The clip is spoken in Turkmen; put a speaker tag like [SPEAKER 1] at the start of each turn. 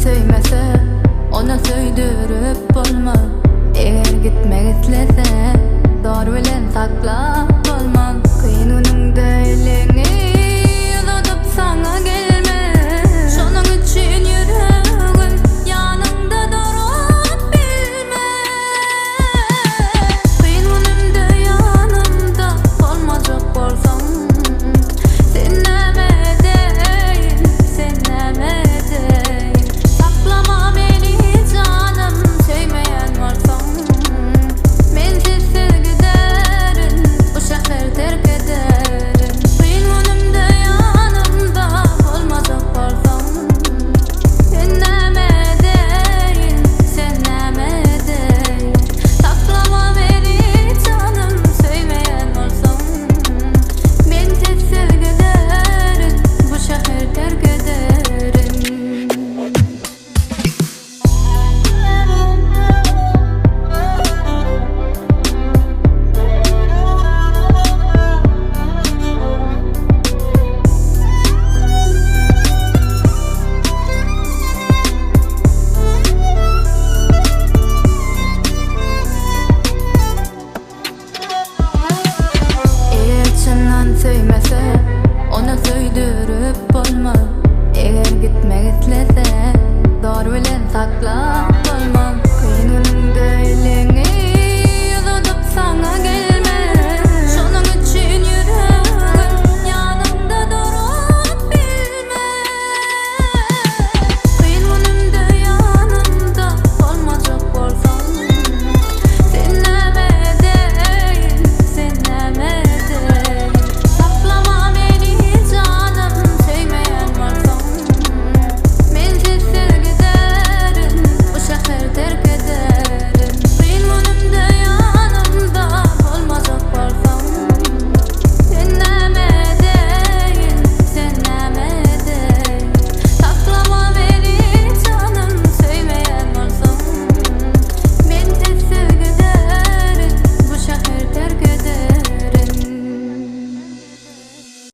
[SPEAKER 1] söýmese, ony söýdürip bolmaz. Eger gitmek islese, zor bilen saklap bolmaz. Kyn günüňde eliňi uzadyp saňa gelmez. Şonuň üçin ýüregim ýanyňda durup bilmez. Kyn günümde ýanymda bolmajak bolsaň, Sen näme edeýin, sen näme edeýin? Saklama meni janym, söýmeýän bolsaň. Men sizsiz giderin, bu şäheri terk ederin. Kyn günümde ýanymda bolmajak bolsaň. Sen näme edeýin, sen näme edeýin? Saklama meni janym, söýmeýän bolsaň. Men sessiz giderin, bu şäheri terk ederin. Eger çyndan söýmese, ony söýdürip bolmaz. Eger gitmek islese, zor bilen saklap bolmaz.